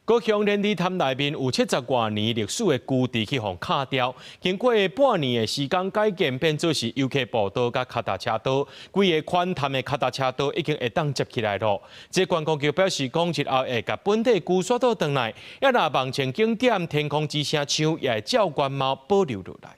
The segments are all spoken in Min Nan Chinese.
高雄蓮池潭內面有七十外年歷史的龜池去予敲掉，經過半年的時間改建，變做是遊客步道佮跤踏車道，規个寬潭的跤踏車道已經會當接起來囉。這觀光局表示講，日後會共本地龜徙倒轉來，也若網情景點天空之城樹也會照原貌保留落來。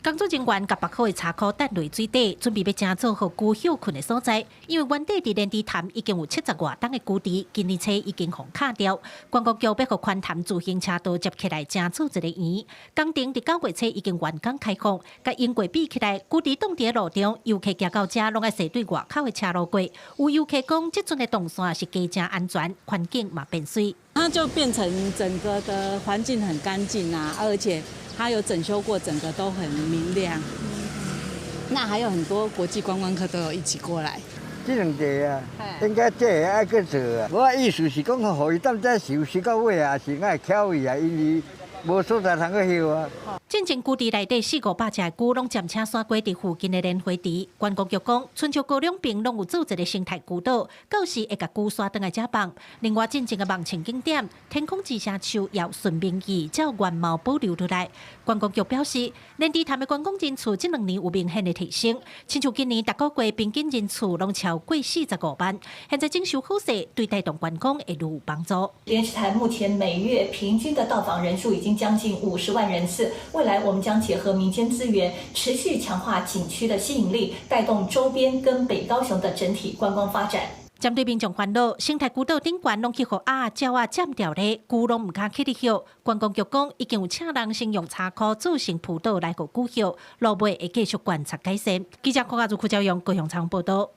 工作人員共縛好的柴箍擲落水底，準備欲成做予龜歇睏的所在。因為原底佇蓮池潭已經有七十外冬的龜池，今年初已經予敲掉。觀光局欲予寬潭自行車道接起來，成做一个圓。工程佇9月初已經完工開放，佮英國比起來，龜池擋佇路中，遊客行到遮攏愛踅對外口的車路過。有遊客講，這陣的動線是加誠安全，環境嘛變媠。它就變成整個的環境很乾淨啊，而且它有整修過，整個都很明亮。那還有很多國際觀光客都有一起過來。這兩塊啊，應該這个愛閣做啊。我意思是講，予伊踮遮休息到尾啊，是愛巧伊啊，因為無所在通去歇啊。進前龜池內底四五百隻的龜攏暫且徙過佇附近的蓮花池。觀光局講，春秋高兩邊攏有做一个生態龜島，到時會共龜徙轉來遮放。另外，進前的網情景點天空之城樹也順名義照原貌保留落來。觀光局表示，蓮池潭的觀光人次這兩年有明顯的提升，親像今年逐個月平均人次攏超過45萬。現在整修好勢，對帶動觀光會愈有幫助。蓮池潭目前每月平均的到訪人數已經將近50萬人次，未來我們將結合民間資源，持續強化景區的吸引力，帶動周邊跟北高雄的整體觀光發展。針對民眾煩惱，生態龜島頂懸攏去予鴨鳥仔佔掉咧，龜攏毋敢去咧歇。觀光局講，已經有請人先用柴箍做成浮島來予龜歇，落尾會繼續觀察改善。記者郭家如、柯昭陽高雄採訪報導。